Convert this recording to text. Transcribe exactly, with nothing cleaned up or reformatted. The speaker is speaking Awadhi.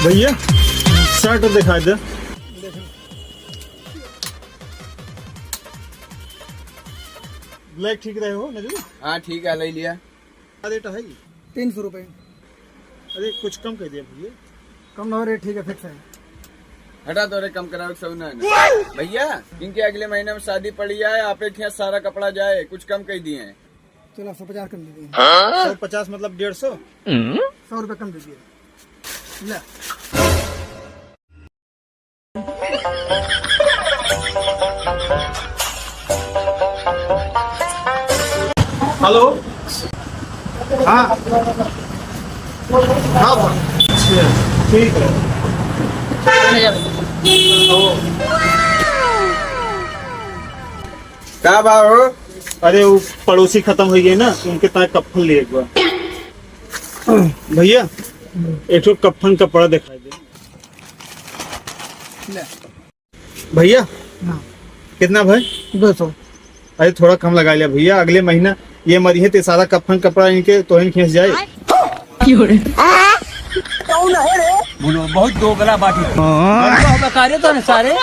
भैया, शर्ट दिखाइ दे। ब्लैक ठीक रहे हो नजू? हाँ, ठीक है, ले लिया। क्या रेट है? तीन सौ रुपये। अरे, कुछ कम कर दिया भैया। कम ना हो, रेट ठीक है, फिक्स है। हटा दो रे, कम करावे के सब ना है ना। भैया, इनके अगले महीने में शादी पड़ी है, आप एक यहाँ सारा कपड़ा जाए, कुछ कम कर दिए हैं। चलो, सौ पचास कम दे दिए। सौ पचास मतलब डेढ़ सौ? सौ रुपये कम दे दिए। ले। हेलो। हाँ। हाँ, हाँ। अच्छा, ठीक है। का भाव हो? अरे, वो पड़ोसी खतम होइ गए ना, उनके ताय कफन लिए एक बार। भैया, एक ठो कफन कपड़ा दिखाइ दे। ले। भैया, हाँ। कितना भाई? दो सौ। अरे, थोड़ा कम लगाइ लिया भैया, अगले महीना ये मरिहैं तो सारा कफन कपड़ा इनके तोहिन खींच जाए। बोलो, बहुत दोगला बाटी। हाँ। बका रे तो सारे।